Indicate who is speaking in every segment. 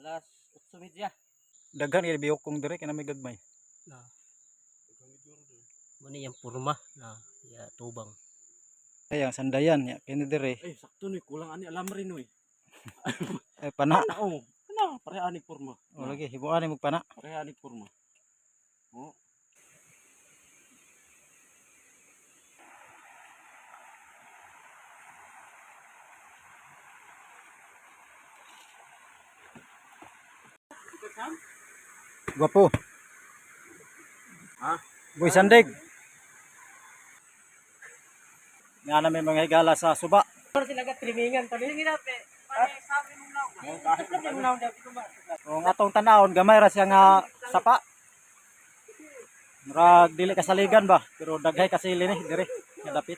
Speaker 1: Alas 8:30.
Speaker 2: Daghan kay biyokong dire kay na may gagmay.
Speaker 1: Na. Muna yung purma na ya tubang.
Speaker 2: Ay, ang sandayan ya kini dire.
Speaker 3: Eh, sakto ni kulang ani alam rin oy.
Speaker 2: Ay pana.
Speaker 3: Ana oh. Ana, pareha ani porma.
Speaker 2: O lagi himuan ni pana.
Speaker 3: Pareha ani porma. Oh.
Speaker 2: Gwapo.
Speaker 3: Ha?
Speaker 2: Boy Sandig. Nga na may mga higala sa suba.
Speaker 1: Pero sila ka trimingan pa rin.
Speaker 2: Kung atong tanawon gamay ra siya nga sapa. Murag dili kasaligan ba, pero daghay kasili ni dire nga dapit.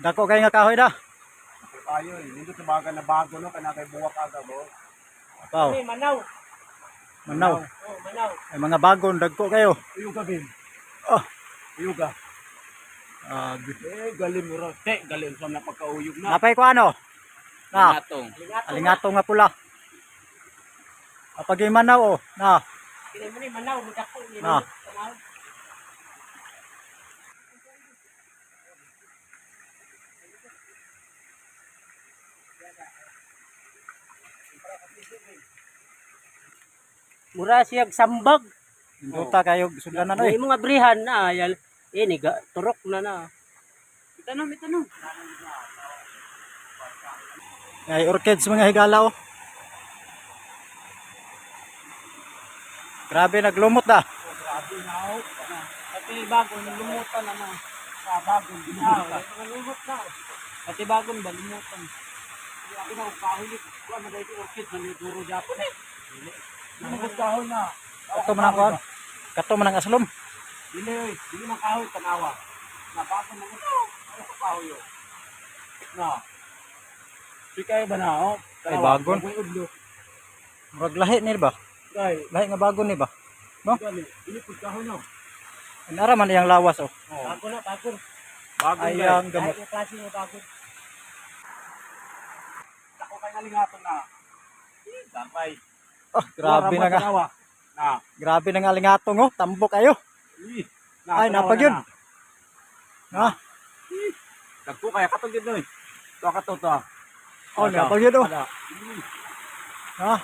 Speaker 2: Dako kay nga kahoy da.
Speaker 3: Tayo eh, nindot sa baga na bago no kana kay buwak aga mo.
Speaker 2: Apaw,
Speaker 1: Ay, Manaw.
Speaker 2: manaw.
Speaker 1: Oh, Manaw.
Speaker 2: Ay mga bagon dagko kayo.
Speaker 3: Uyuga bin.
Speaker 2: Oh.
Speaker 3: Uyuga.
Speaker 2: Ah,
Speaker 3: Eh, galim mo ra. Te, galim sa na pagkauyog na.
Speaker 2: napay ko ano? Na,
Speaker 3: Atong.
Speaker 2: alingato nga pula. Kapag yung manaw oh, na.
Speaker 1: Kini mo ni Manaw, mudako ni.
Speaker 2: Na.
Speaker 1: Manaw. Mura siyag sambag.
Speaker 2: Induta kayo sudlanan oy.
Speaker 1: May mga abrihan na ayal. Eh, ni ga, turok na na.
Speaker 3: Itanom, itanom.
Speaker 2: Ay orchids mga higala oh. Grabe naglumot na.
Speaker 3: Grabe na oh.
Speaker 1: Pati bago nilumutan na na.
Speaker 3: Sa bagong
Speaker 1: Ah, mga lumot na.
Speaker 3: Pati bagon ba lumutan. Hindi ako na kahoy ni kuan man dai orchid man ni duro Japon eh. Dili. Dili kahoy na.
Speaker 2: Kato man ang kuan. Kato man ang aslom.
Speaker 3: Dili oy, dili man kahoy tanawa. Na bago man ito. Ano ka kahoy oh. Na. Di kayo ba na oh?
Speaker 2: Ay, bagon.
Speaker 3: May udlo.
Speaker 2: Murag lahi ni ba?
Speaker 3: Kay,
Speaker 2: Lahi nga bagon ni ba? No?
Speaker 3: gali, dili pud kahoy no.
Speaker 2: Anara man iyang lawas oh.
Speaker 3: Oh.
Speaker 1: Bago na, bago.
Speaker 3: Bagon
Speaker 2: Ay ang gamot.
Speaker 1: Kahit yung klase ng bago.
Speaker 3: Ako kay nalingaton na. Eh, Dampay.
Speaker 2: Oh, grabe na nga.
Speaker 3: Tanawa. Na.
Speaker 2: Grabe na nga alingatong oh. Tambok ayo.
Speaker 3: Ih, na,
Speaker 2: Ay,
Speaker 3: tanawa
Speaker 2: napag
Speaker 3: na
Speaker 2: yun.
Speaker 3: na.
Speaker 2: Na.
Speaker 3: Dagko kaya katong gid noy. To ka to to.
Speaker 2: Oh, napag yun oh.
Speaker 3: Ada.
Speaker 2: Na,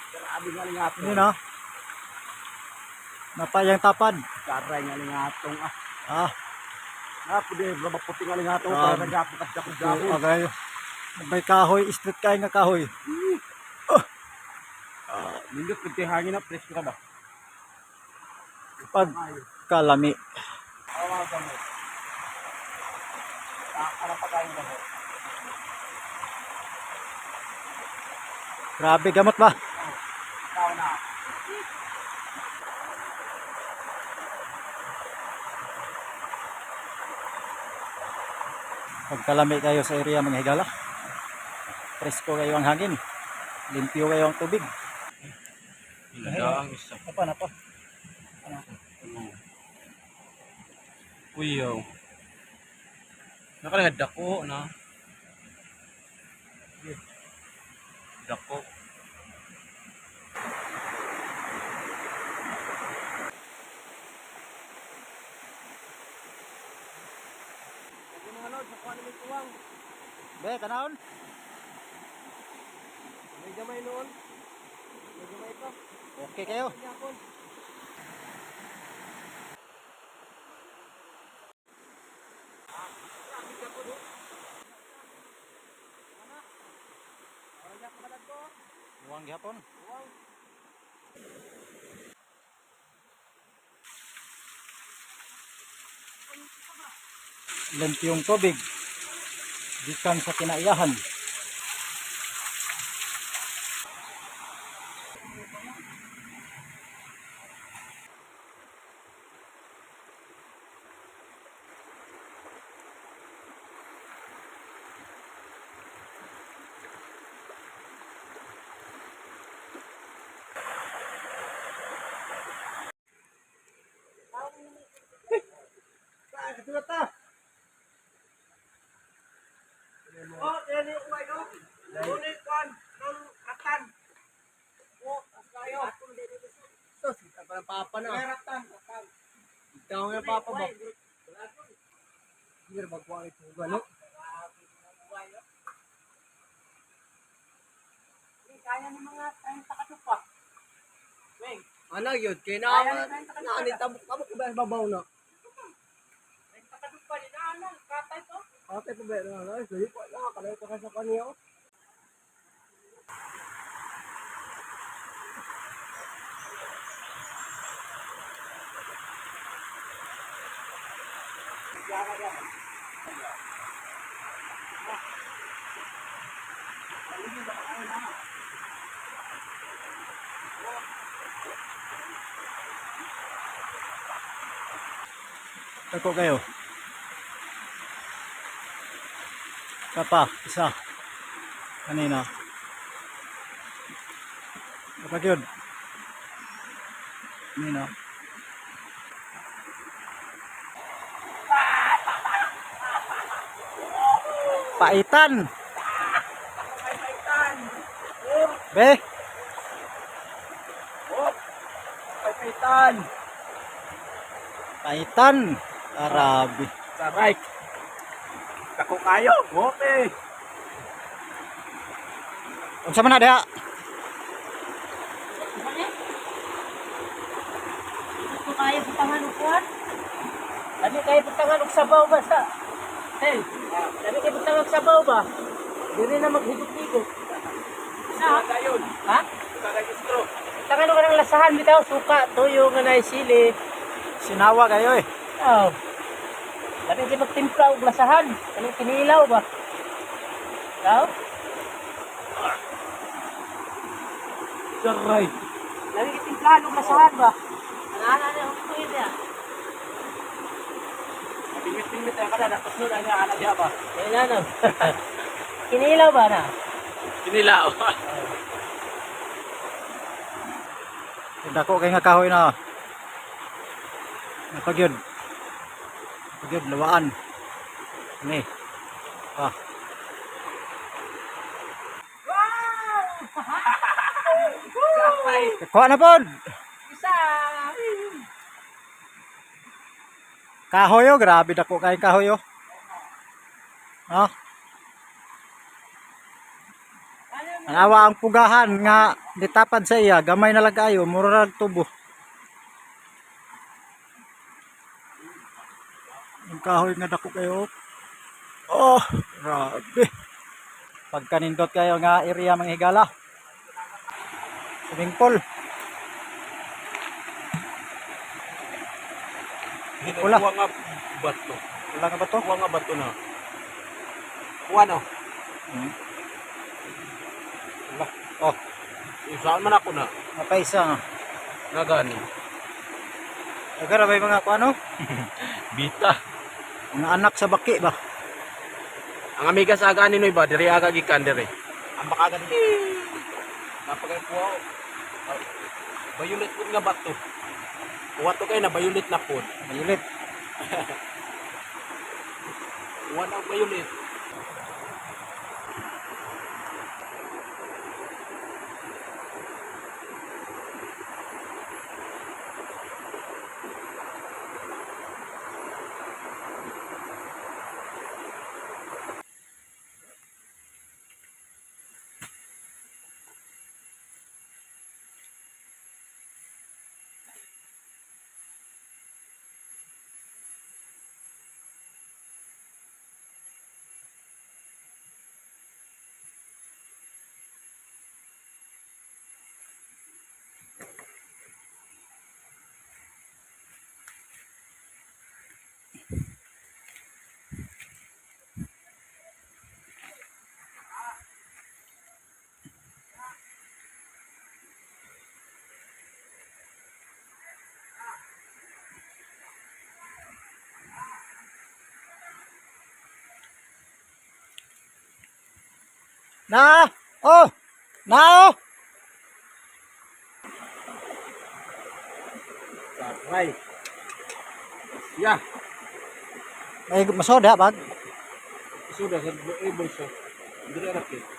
Speaker 3: Grabe nga lingatong.
Speaker 2: yun na. Napayang tapad.
Speaker 3: Garay nga lingatong ah.
Speaker 2: Ah,
Speaker 3: Na pud eh puti nga lingatong
Speaker 2: Ah.
Speaker 3: para nagapon ka sa gapon.
Speaker 2: okay. May kahoy, street kayo nga kahoy.
Speaker 3: Nindot pud kay hangin na presko ka ba?
Speaker 2: Pag kalami.
Speaker 3: Awa gamot. Ah, ara pa kayong gamot.
Speaker 2: Grabe gamot ba?
Speaker 3: Tao na.
Speaker 2: Pagkalami kayo sa area mga higala. Presko kayo ang hangin. Limpyo kayo ang tubig.
Speaker 3: Ang isa.
Speaker 2: Napa, napa.
Speaker 3: Kuyaw. Nakalagad dako na. Dako.
Speaker 2: Be, tanawon.
Speaker 1: May gamay noon. May gamay pa.
Speaker 2: Okay kayo.
Speaker 1: Yapon.
Speaker 2: Buwang gihapon. Limpyong tubig. Gikan sa kinaiyahan.
Speaker 3: Dito na ta.
Speaker 1: Oh, dili ko ayo. Ngunit kwan ng ratan. Oh, kayo.
Speaker 3: Sus, kita pa ng papa na.
Speaker 1: Ratan, ratan.
Speaker 3: Ikaw nga papa ba? Hindi na magkuha ito. Gano?
Speaker 1: Kaya ng mga 30 katupa. Weng,
Speaker 3: Ano yun? Kaya na, na, tabok-tabok ba babaw na?
Speaker 1: 30 katupa ni na ano, katay to.
Speaker 3: Ate pa ba na? Ay, dali pa na. Kalay pa ka sa kaniya. oh.
Speaker 2: Dako kayo. Isa pa, isa. Kanina. Kapag yun. Kanina. Paitan! Be!
Speaker 3: Paitan!
Speaker 2: Paitan! Arabi.
Speaker 3: Saray! Kako kayo! Ope!
Speaker 2: Unsa man na diha?
Speaker 1: Ito kaya butangan og kuan. Dami kayo butangan og sabaw ba sa? Hey, dami kayo butangan og sabaw ba? Dili na maghigop-higop. Sa?
Speaker 3: Dayon!
Speaker 1: Ha?
Speaker 3: Kagagistro!
Speaker 1: Tangan ka ng lasahan bitaw, suka, tuyo nga nay sili.
Speaker 2: Sinawa kayo eh.
Speaker 1: Oh. Dami kayo magtimpla og lasahan. Kanang kinilaw ba? Daw?
Speaker 3: Saray!
Speaker 1: Dami kayo timplahan og lasahan ba? Ana ana ang tuyo niya.
Speaker 3: Pingit-pingit na ka na. Nakusno na niya anak niya ba?
Speaker 1: Kailan na? Kinilaw ba na?
Speaker 3: Kinilaw.
Speaker 2: Dako kay nga kahoy na. Napagyod. Napagyod lawaan. Ni. Ah. Kuha na pod.
Speaker 1: Isa.
Speaker 2: Kahoy oh, grabe dako kay kahoy oh. Ha? Anawa ang pugahan nga ditapad sa iya, gamay na lang kayo, mura rag tubo. Ang kahoy nga dako kayo. Oh, grabe. Pagkanindot kayo nga area mga higala. Swimming pool. Wala.
Speaker 3: Kuha nga bato.
Speaker 2: Wala nga ba to?
Speaker 3: Kuha nga bato na. Kuha no.
Speaker 2: Wala. Oh,
Speaker 3: Saan man ako na?
Speaker 2: mapaisa nga.
Speaker 3: Nagani.
Speaker 2: Agara ba yung mga kuano?
Speaker 3: Bita.
Speaker 2: Mga anak sa baki ba?
Speaker 3: Ang amiga sa agani no iba, diri aga gikan diri. Ang baka gani. Napagay kuha. Violet pud nga bato. Kuha to kay na violet na pud.
Speaker 2: Mayilit.
Speaker 3: Kuha na og violet.
Speaker 2: Na! Oh! Na! Oh!
Speaker 3: Saray. Yeah.
Speaker 2: May masoda bag.
Speaker 3: Suda sa able siya. Diri ra kay.